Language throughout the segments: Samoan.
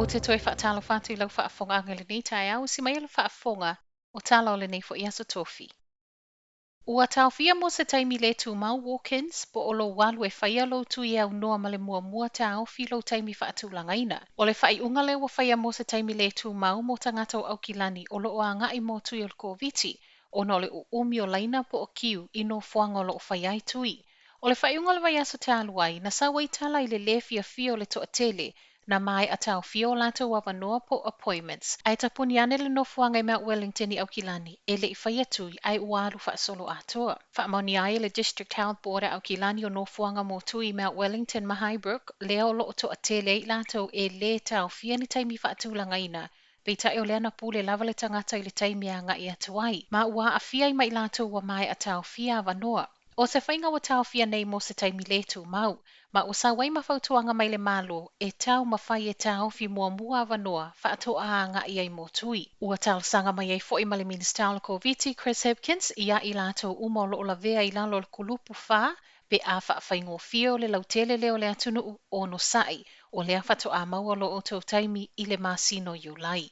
te toe faatalofa atu i lau faafofogaaga i lenei taeao, usi mai le faafofoga o tala o lenei foi aso tofi. Ua taofia mo se taimi le tumau walk-ins po o lou alu e faia lou tui e aunoa ma le muamua taofi lou taimi faatulagaina. O le faaiuga lea ua faia mo se taimi le tumau mo tagata o Aukilani o lo o agai mo tui o le Koviti, ona o le uumi o laina po o kiu i nofoaga o lo o faia ai tui. O le faaiuga o le vaiaso talu ai, na sau ai tala i le lē fiafia o le toatele na maea taofia o latou avanoa po appointments, ae tapuni ane le nofoaga i Mount Wellington i Aukilani e le i faia tui ae ua alu faasoloatoa. Faamaonia ai e le District Health Board a Aukilani o nofoaga mo tui i Mount Wellington ma Highbrook, lea o lo o toatele ai latou e lē taofia ni taimi faatulagaina, peitai o lea na pule lava le tagata i le taimi e agai atu ai, ma ua aafia ai ma i latou ua maea taofia avanoa. O se faiga ua taofia nei mo se taimi le tumau, ma ua sau ai ma fautuaga mai le Malo e taumafai e taofi muamua avanoa faatoa agai ai mo tui. Ua talosaga mai ai foi ma le Minisita o le Koviti Chris Hipkins ia i latou uma o lo o lavea i lalo o le kulupu 4 pe a faafaigofie o le lautele lea o le atunuu onosai, o lea faatoa maua lo outou taimi i le masina o Iulai.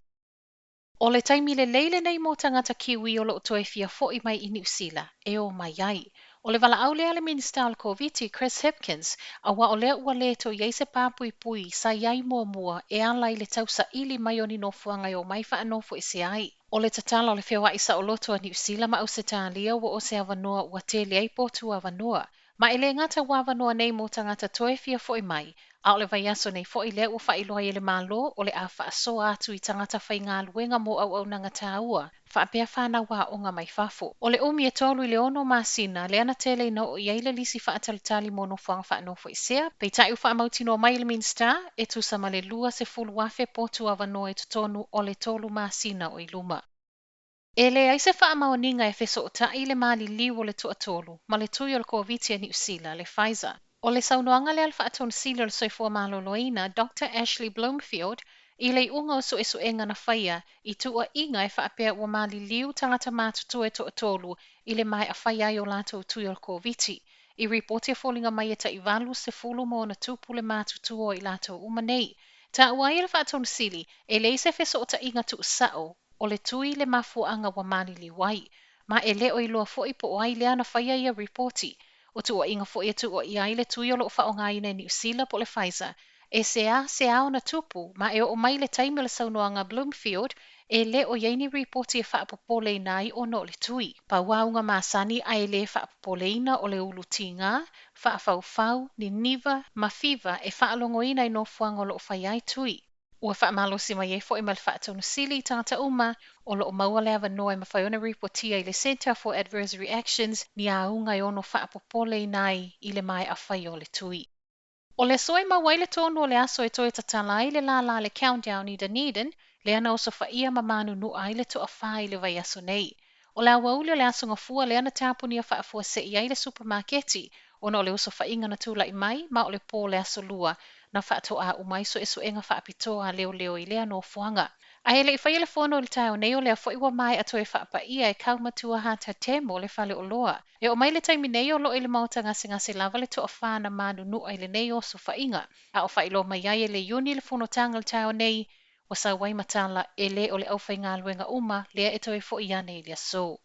O le taimi lelei lenei mo tagata Kiwi o lo o toe fia foi mai i Niu Sila e o mai ai. O le valaau lea a le Minisita o le Koviti Chris Hipkins, auā o lea ua le toe i ai se papuipui sa i ai muamua e ala i le tausaili mai o ni nofoaga e omai faanofoesea ai. O le tatala o le feoai saoloto a Niu Sila ma Ausetalia ua o se avanoa ua tele ai potu avanoa. Ma e le gata ua avanoa nei mo tagata toe fia foi mai, a o le vaiaso nei foi lea ua faailoa ai e le Malo o le a faasoa atu i tagata faigaluega mo auaunaga taua, faapea fanau aoga mai fafo. O le umi e 3 i le 6 masina, lea na tele ina oo i ai le lisi faatalitali mo nofoaga faanofoesea, peitai ua faamautinoa mai e le Minisita e tusa ma le 20,000 potu avanoa i totonu o le 3 masina o i luma. E leai se faamaoniga e fesootai le maliliu o le toatolu ma le tui o le Koviti a Niu Sila, le Pfizer. O le saunoaga lea a le Faatonusili o le Soifua Maloloina, Dr Ashley Bloomfield, i le iuga o suesuega na faia i tuuaiga e faapea ua maliliu tagata matutua e toatolu i le maea faia ai o latou tui o le Koviti. I ripoti e foliga mai e tai 80 ma ona tupu le matutua o i latou uma nei. Taua ai e le Faatonusili, e leai se fesootaiga tuusao o le tui le mafuaaga ua maliliu ai, ma e le o iloa foi po o ai lea na faia ia ripoti. O tuuaiga foi e tuuaia ai le tui o lo o faaaogaina e Niu Sila po o le Pfizer, e seasea ona tupu, ma e oo mai le taimi o le saunoaga Bloomfield e le o i ai ni ripoti e faapopoleina ai ona o le tui. Pau auga masani ae le faapopoleina o le ulu tiga, faafaufau, niniva ma fiva e faalogoina i nofoaga o lo o faia ai tui. Ua faamalosi mai ai foi ma le Faatonusili i tagata uma o lo o maua le avanoa e mafai ona ripotia i le Centre for Adverse Reactions ni auga e ono faapopoleina ai i le maea faia o le tui. O le aso e maua ai le tonu o le aso e toe tatala ai le lālā le Countdown i Dunedin, lea na osofaia ma manunua ai le toafa i le vaiaso nei. O le aoauli o le aso Gafua lea na tapunia faafuasei ai le supamaketi, ona o le osofaiga na tulai mai, ma o le pō o le aso Lua na faatoa uma ai suesuega faapitoa a leoleo i lea nofoaga. Ae le i faia le fono i le taeao nei, o lea foi ua maea toe faapaia e kaumatua Hata Temo le faleoloa. E oo mai le taimi nei o lo o i le maota gasegase lava le toafa na manunua i lenei osofaiga. A o faailoa mai ai e le Iuni le fonotaga o le taeao nei, ua sau ai ma tala e le o le aufaigaluega uma lea e toe foi ane i le aso.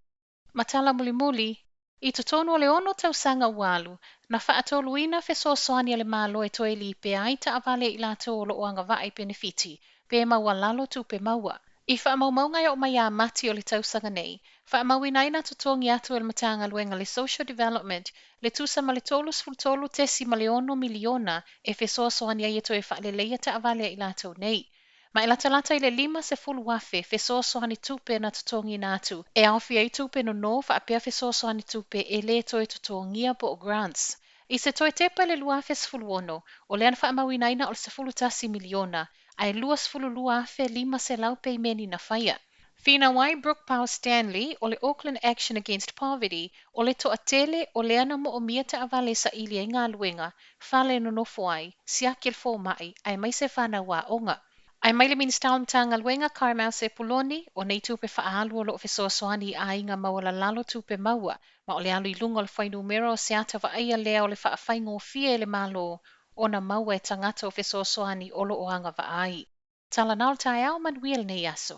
Ma tala mulimuli, i totonu o le 6 tausaga ua alu, na faatoluina fesoasoani a le Malo e toe lipea ai taavale i latou o lo o agavaa i penefiti, pe maualalo tupe maua. I faamaumauga e oo mai ia Mati o le tausaga nei, faamauina ai na totogi atu e le Matagaluega le Social Development le tusa ma le 33.6 miliona e fesoasoani ai e toe faaleleia taavale a i latou nei. Ma e latalata i le 50,000 fesoasoani tupe na totogiina atu, e aofia ai tupe nono faapea fesoasoani tupe e le toe totogia po o grants. I se toe tepa i le 2016, o lea na faamauina ai na o le 11 miliona, ae 22,500 peimeni na faia. Finau ai Brooke Powell Stanley o le Auckland Action Against Poverty, o le toatele o lea na moomia taavale e saili ai galuega, fale e nonofo ai, siaki le fomai, aemaise fanau aoga. Ae mai le Minisita o le Matagaluega Carmel Sepuloni, o nei tupe faaalu o lo o fesoasoani i aiga maualalalo tupe maua, ma o le alu i luga o le fuainumera o se ata vaaia lea o le faafaigofie e le Malo ona maua e tagata o fesoasoani o lo o agavaa ai. Tala na o le taeao, manuia lenei aso.